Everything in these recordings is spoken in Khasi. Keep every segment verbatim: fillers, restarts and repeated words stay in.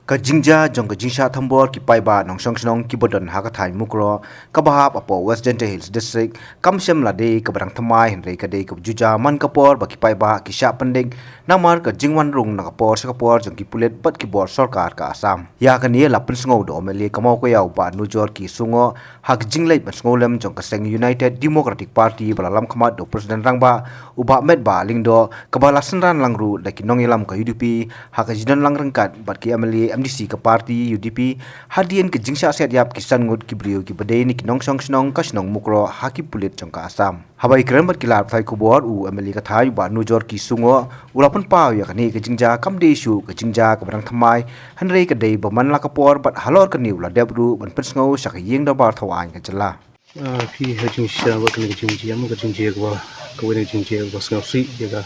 Ka jingjia jong ka jingshah thombor ki paidbah nongshong shnong kiba don ha ka thaiñ Mukroh kaba hap hapoh West Jaintia Hills District kam shym la dei kaba dang thymmai, hynrei ka dei kaba ju jia man ka por ba ki paidbah ki shah pyndik namar ka jingwan rung na ka por sha ka por jong ki pulit bad ki bor sorkar ka Assam. Ïa kane la pynsngew da u M L A ka Mawkaiaw Bah Nujor K Sungoh ha ka jingleit ban sngewlem jong ka seng United Democratic Party ba la lamkhmat da u President Rangbah u Bah Metbah Lyngdoh, kaba la synran lang ruh da ki nongïalam ka U D P ha ka jingdon lang ryngkat bad ki M L A M D C ka party U D P, hadien ka jingshah siat ïap ki san ngut ki briew kiba dei na ki nongshong shnong ka shnong Mukroh ha ki pulit jong ka Assam. Haba ïakren bad ki lad pathai khubor, u M L A ka thaiñ Bah Nujor K Sungoh u la pynpaw ïa kane ka jingjia kam dei shuh ka jingjia kaba dang thymmai, hynrei ka dei ba man la ka por bad halor kane u la dep ruh ban pynsngew sha ka ïing dorbar thawaiñ ka jylla. Ah, phi ha jingshisha ba kane ka jingjia mo ka jingjia kaba, kawei na ka jingjia kaba sngewsih ïa ka,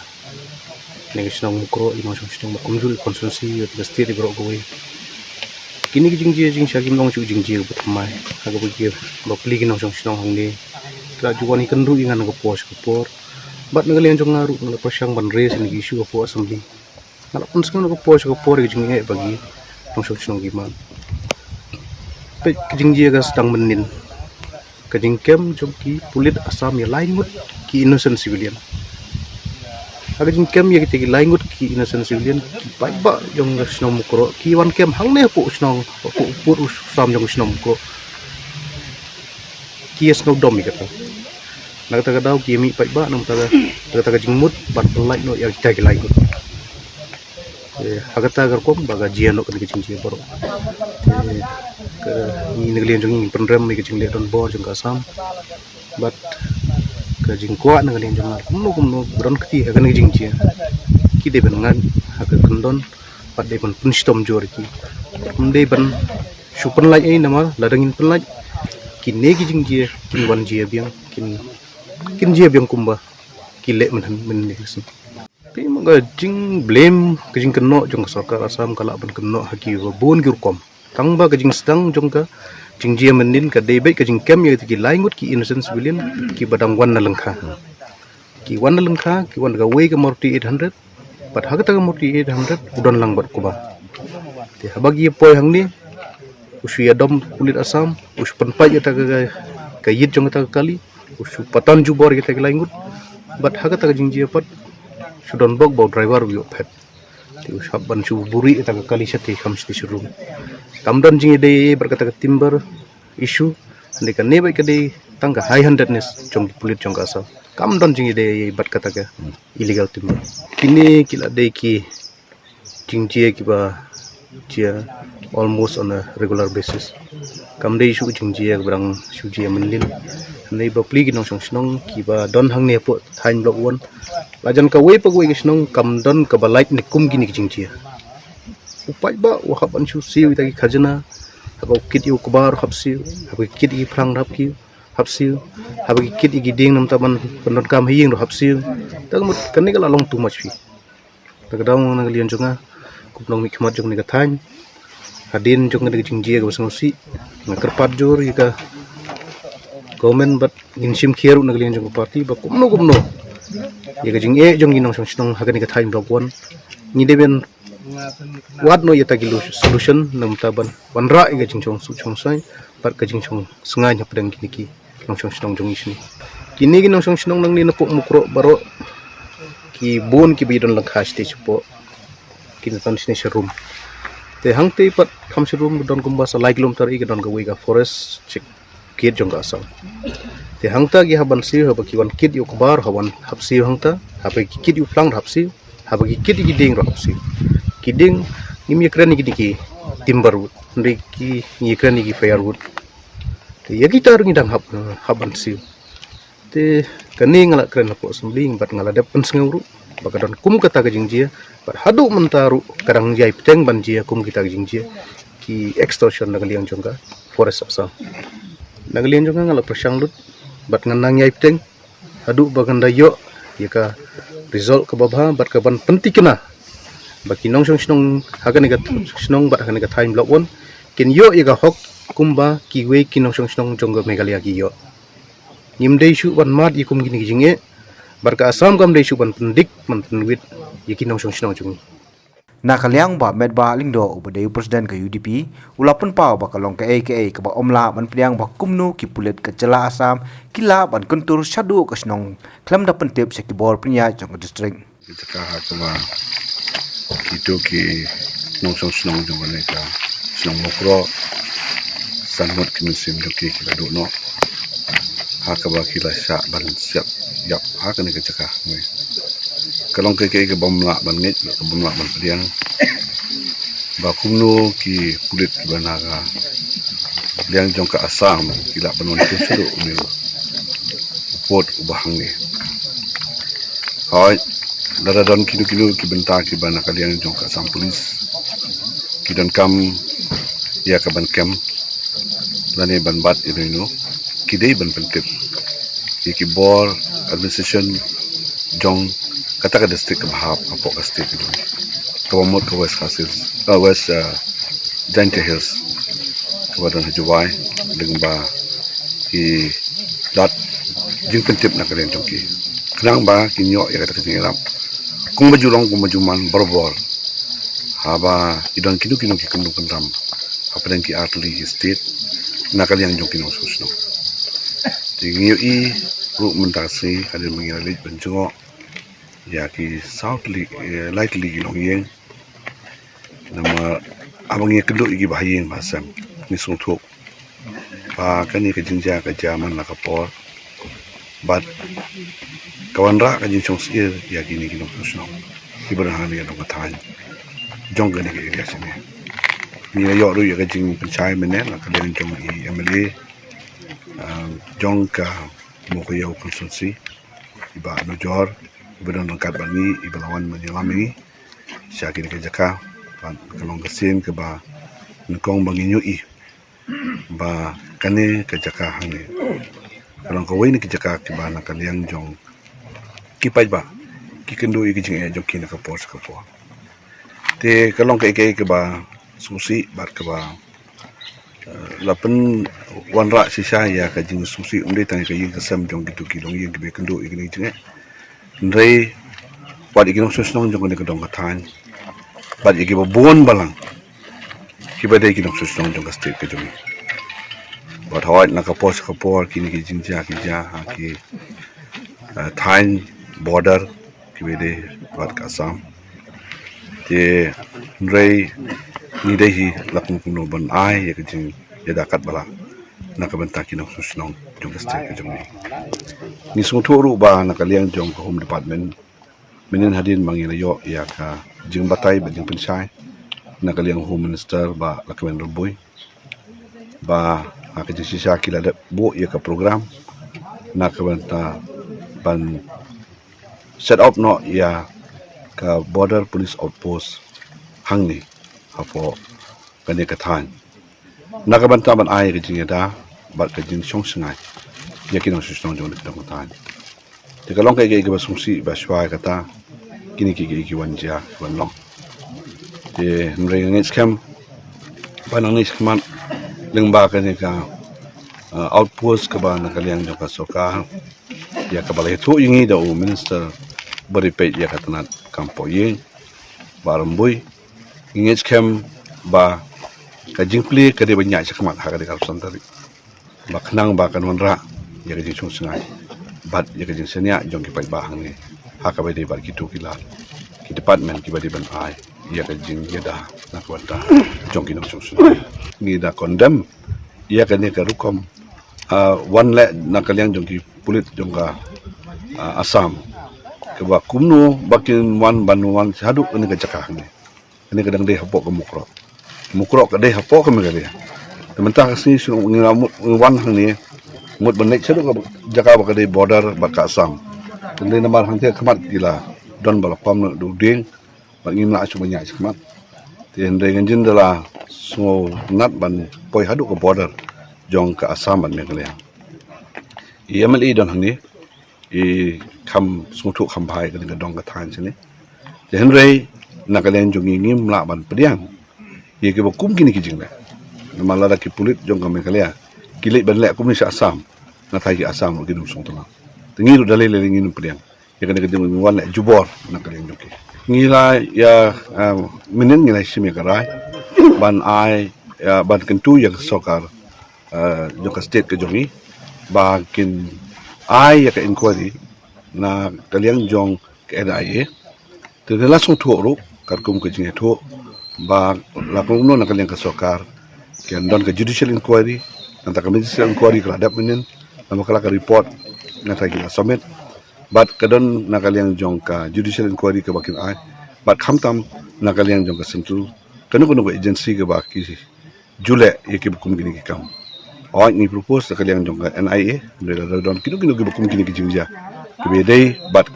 kane ka shnong Mukroh, ïa nongshong shnong ba kumjuh ïa ka constituency, ïa ka state ïa baroh kawei. Kine ki jingjia jingshisha kim long shuh jingjia kaba thymmai ha kaba ki bapli ki nongshong shnong hangne ki la ju wan ïakynduh ïa nga na ka por sha ka por. Bad na ka liang jong nga ruh nga la pyrshang ban raise ïa kine ki issue hapoh assembly. Nga la pynsngew na ka por sha ka por ïa ka jingeh ba ki nongshong shnong ki mad. Peit ka jingjia ka sdang mynnin. Ka jingkem jong ki pulit Assam ïa lai ngut ki innocent civilian. Ha ka jingkem ïa kita ki lai ngut ki innocent civilian, ki paidbah jong ka shnong Mukroh ki wan kem hangne hapoh shnong, hapoh pud u sam jong ka shnong Mukroh. Ki ïa sngewdom ïa kata. Na kata ka daw ki ïa mih paidbah, na kata ka, na kata ka jingmut ban pynlait noh ïa kita ki lai ngut. Eh, ha kata ka rukom ba ka jia noh kane ka jingjia baroh. Eh, ka, ngi na ka liang jong ngi ngin pynrem ïa ka jingleh donbor jong ka Assam. Bad ka jingkwah na ka liang jong nga kumno kumno ba don kti ha kane ka jingjia, ki dei ban ngait ha ka kyndon bad dei ban pynshitom jur ïa ki. Ym dei ban shu pynlait ei, namar lada ngin pynlait, kine ki jingjia kin wan jia biang, kin, kin jia biang kumba ki leh mynhynnin, mynhynnin. Te ma ka jingblame, ka jingkynnoh jong ka sorkar Assam ka lah ban kynnoh ha kiba bun ki rukom. Tang ba ka jingsdang jong ka jingjia mynnin ka dei beit ka jingkem ïa kita ki lai ngut ki innocent civilian kiba dang wan na lyngkha. Ki wan na lyngkha, ki wan da kawei ka Maruti eight hundred. Bad ha kata ka Maruti eight hundred u don lang bad u kba. Te haba ki ïa poi hangne, u shu ïadom pulit Assam, u shu pynpait ïa kata ka, ka ïit jong kata ka kali, u shu patan jubor ïa kita ki lai ngut. Bad ha kata ka jingjia pat shu don bok ba u driver u ïoh phet. Te u shu hap ban shu buhrieh ïa kata ka kali shatei kham shatei sha rum. Kam don jingïadei bad kata ka timber issue. Hynrei kane beit ka dei tang ka high handedness jong ki pulit jong ka Assam. Kam don jingïadei bad kata ka illegal timber. Kine ki la dei ki jingjia kiba jia almost on a regular basis. Kam dei shu jingjia kaba dang shu jia mynnin. Hynrei bapli ki nongshong shnong kiba don hangne hapoh thaiñ Block One, la jan kawei pa kawei ka shnong kam don kaba lait ne kum kine ki jingjia. U paidbah u hap ban shu siew ïa kita ki khajna. Haba ki kit ïa u kba ruh hap siew, haba ki kit ïa ki phlang ruh hap siew, hap siew, haba ki kit ïa ki dieng namar ban pyndonkam ha ïing ruh hap siew. Te ka mut kane ka la long too much phi. Te ka daw na ka liang jong nga kum u nongmihkhmat jong kane ka thaiñ, hadien jong kane ka jingjia kaba sngewsih, nga kyrpad jur ïa ka government bad ngin shim khia ruh na ka liang jong ka party ba kumno kumno ïa ka jingeh jong ki nongshong shnong ha kane ka thaiñ Block One, ngi dei ban wad noh ïa kita ki lu-, solution namar ban wanrah ïa ka jingshong suk shong shai bad ka jingshong sngaiñ hapdeng kine ki nongshong shnong jong ngi shane. Kine ki nongshong shnong nangne na pok Mukroh baroh ki bun kiba ïadon lyngkha shatei shapoh, ki don shane sha rum. Te hangtei pat kham sha rum don kumba sa lai kilometer ïa ka don kawei ka forest check gate jong ka Assam. Te hangta ki hap ban siew, haba ki wan kit ïa u kba ruh hap wan hap siew hangta, haba ki kit ïa u phlang ruh hap siew, haba ki kit ïa ki dieng ruh hap siew. Ki dieng ngim ïa kren ïa kine ki timber wood, hynrei ki, ngi ïa kren ïa ki firewood. Te ïa kita ruh ngi dang hap, hap ban siew. Te kane nga la kren hapoh assembly bad nga la dep pynsngew ruh ba ka don kum kata ka jingjia, bad haduh mynta ruh ka dang ïai bteng ban jia kum kita ka jingjia ki extortion na ka liang jong ka Forest Assam. Na ka liang jong nga, nga la pyrshang lut bad ngan nang ïai bteng haduh ba ngan da ïoh ïa ka result kaba bha bad kaban pyntikna ba ki nongshong shnong ha kane ka shnong bad ha kane ka thaiñ Block One kin ïoh ïa ka hok kumba kiwei ki nongshong shnong jong ka Meghalaya ki ïoh. Ngim dei shuh ban mad ïa kum kine ki jingeh, bad ka Assam kam dei shuh ban pyndik ban pynwit ïa ki nongshong shnong jong ngi. Na ka liang Bah Metbah Lyngdoh uba dei u President ka U D P, u la pynpaw ba ka long kaei kaei kaba ym lah ban pdiang ba kumno ki pulit ka jylla Assam ki lah ban kyntur shaduh ka shnong khlem da pyntip sha ki bor pynïaid jong ka district. Ka jaka ha kaba kito ki nongshong shnong jong kane ka shnong Mukroh, san ngut ki mynsiem jong ki ki la duh noh ha kaba ki la shah ban siat ïap ha kane ka jaka. Ka long kaei kaei kaba ym lah ban ngeit, kaba ym lah ban pdiang ba kumno ki pulit kiba na ka liang jong ka Assam ki lah ban wan kyntur shaduh une u pud uba hangne. Hooid, lada don kino kino ki bynta kiba na ka liang jong ka Assam Police ki donkam ïa ka ban kem lane ban bat ïa ino ino, ki dei ban pyntip ïa ki bor administration jong kata ka district kaba hap hapoh ka state ka jong, kaba mut ka West Khasi Hills, ah, West, ah, Jaintia Hills, kaba don ha Jowai, lyngba ki lad jingpyntip na ka liang jong ki, khnang ba kin ïoh ïa kata ka jingïarap kumba ju long kumba ju man barabor haba ki don kino kino ki kynduh kynram hapdeng ki artylli ki state na ka liang jong ki nongshong shnong. Te ngi ïohi ruh mynta ka sngi hadien ba ngi la leit ban jngoh ïa ki saw tylli, eh, lai tylli ki longïing. Namar haba ngi kynduh ïa ki bahaïing bahasem, ngi sngewthuh ba kane ka jingjia ka jia man la ka por bad ka wanrah ka jingsngewsih ïa kine ki nongshong shnong kiba don hangne ha dong ka thaiñ jong kane ka area shane. Ngi la ïoh ruh ïa ka jingpynshai mynne na ka liang jong i M L A, ah, jong ka Mowkaiaw constituency, i Bah Nujor, iba don ryngkat bad ngi, iba la wan ban ïalam ïa ngi sha kane ka jaka. Bad ka long ka sien kaba nyngkong ba ngin ïohi ba kane ka jaka hangne ka long kawei na ki jaka kiba na ka liang jong ki paidbah ki kynduh ïa ki jingeh jong ki na ka por sha ka por. Te ka long kaei kaei kaba sngewsih bad kaba, eh, la pynwanrah shisha ïa ka jingsngewsih, ym dei tang ïa ka ïing ka sem jong kito ki longïing kiba kynduh ïa kine ki jingeh, hynrei wat ïa ki nongshong shnong jong kane ka dong ka thaiñ bad ïa kiba bun balang kiba dei ki nongshong shnong jong ka state ka jong ngi. Bad hooid, na ka por sha ka por kine ki jingjia ki jia ha ki, eh, thaiñ border kiba dei bad ka Assam. Te hynrei ngi dei hi la kum kumno ban ai ïa ka jingïada katba lah na ka bynta ki nongshong shnong jong ka state ka jong ngi. Ngi sngewthuh ruh ba na ka liang jong ka Home Department, mynhynnin hadien ba ngi la ïoh ïa ka jingbatai bad jingpynshai na ka liang Home Minister Bah Lahkmen Rymbui, ba ha ka jingshisha ki la dep buh ïa ka program na ka bynta ban set up noh ïa ka Border Police Outpost hangne hapoh kane ka thaiñ, na ka bynta ban ai ka jingïada bad ka jingshong shngaiñ ïa ki nongshong shnong jong kane ka dong ka thaiñ. Te ka long kaei kaei kaba sngewsih ba shuwa kata kine kiei kiei ki wan jia ki wan long. Te hynrei nga ngeit skhem ba nangne shakhmat lyngba kane ka, uh, outpost kaba na ka liang jong ka sorkar, ïa kaba la ïathuh ïa ngi da u Minister ba dei peit ïa ka tnat kam poh ïing, Bah Rymbui, nga ngeit skhem ba ka jingplie ka dei ban ïaid shakhmat ha ka dei ka arphew san tarik. Ba khnang ba kan wanrah ïa ka jingshong shngaiñ bad ïa ka jingshaniah jong ki paidbah hangne ha kaba dei bad kito ki lad, ki department kiba dei ban ai ïa ka jingïada na ka bynta jong ki nongshong shnong. Ngi da condemn ïa kane ka rukom, ah, wan leh na ka liang jong ki pulit jong ka, ah, Assam, kaba kumno ba kin wan ban wan shaduh kane ka jaka hangne. Kane ka dang dei hapoh ka Mukroh. Mukroh ka dei hapoh ka Meghalaya. Te mynta ka sngi shu ngi la mut wan hangne, mut ban leit shaduh ka jaka ba ka dei border bad ka Assam. Te dei namar hangtei khmat ki la don ba la pom na u dieng bad ngim lah shuh ban ïaid shakhmat. Te hynrei ngan jin da la sngewtynnat ban poi haduh ka border jong ka Assam bad Meghalaya. I M L A don hangne, i kham sngewthuh kham bha ïa kane ka dong ka thaiñ shane. Te hynrei na ka liang jong ngi ngim lah ban pdiang ïa kiba kum kine ki jingleh. Namar lada ki pulit jong ka Meghalaya ki leit ban leh kumne sha Assam, nga tharai ki Assam ruh kin ym sngewtynnat. Te ngi ruh da lei lei ngin ym pdiang. ïa kane ka jingwan leh jubor na ka liang jong ki. Ngi la ïa, ah, mynnin ngi la shim ïa ka rai ban ai, ïa, ban kyntu ïa ka sorkar, ah, jong ka state ka jong ngi ba kin ai ïa ka inquiry na ka liang jong ka N I A. Te la sngewthuh ruh katkum ka jingïathuh ba la kumno na ka liang ka sorkar kin don ka judicial inquiry, nangta ka ministerial inquiry ka la dep mynnin, namar ka la ka report nangta ki la submit. Bad ka don na ka liang jong ka judicial inquiry kaba kin ai, bad khamtam na ka liang jong ka central, kano kano ka agency kaba ki ju leh ïa kiba kum kine ki kam. Hooid, ngi propose na ka liang jong ka N I A, hynrei la don kino kino kiba kum kine ki jingjia kiba dei bad,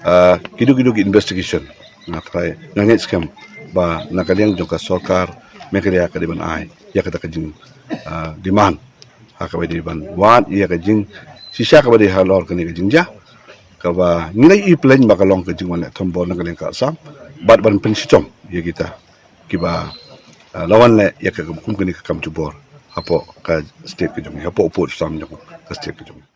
ah, kino kino ki investigation. Nga trai, nga ngeit skhem ba na ka liang jong ka sorkar Meghalaya ka dei ban ai ïa kata ka jing, ah, demand ha kaba dei ban wad ïa ka jingshisha kaba dei halor kane ka jingjia, kaba ngi la ïohi pleng ba ka long ka jingwan leh thombor na ka liang ka Assam, bad ban pynshitom ïa kita kiba, ah, la wan leh ïa ka kum kane ka kam jubor hapoh ka state ka jong ngi, hapoh u pud u sam jong ka state ka jong ngi.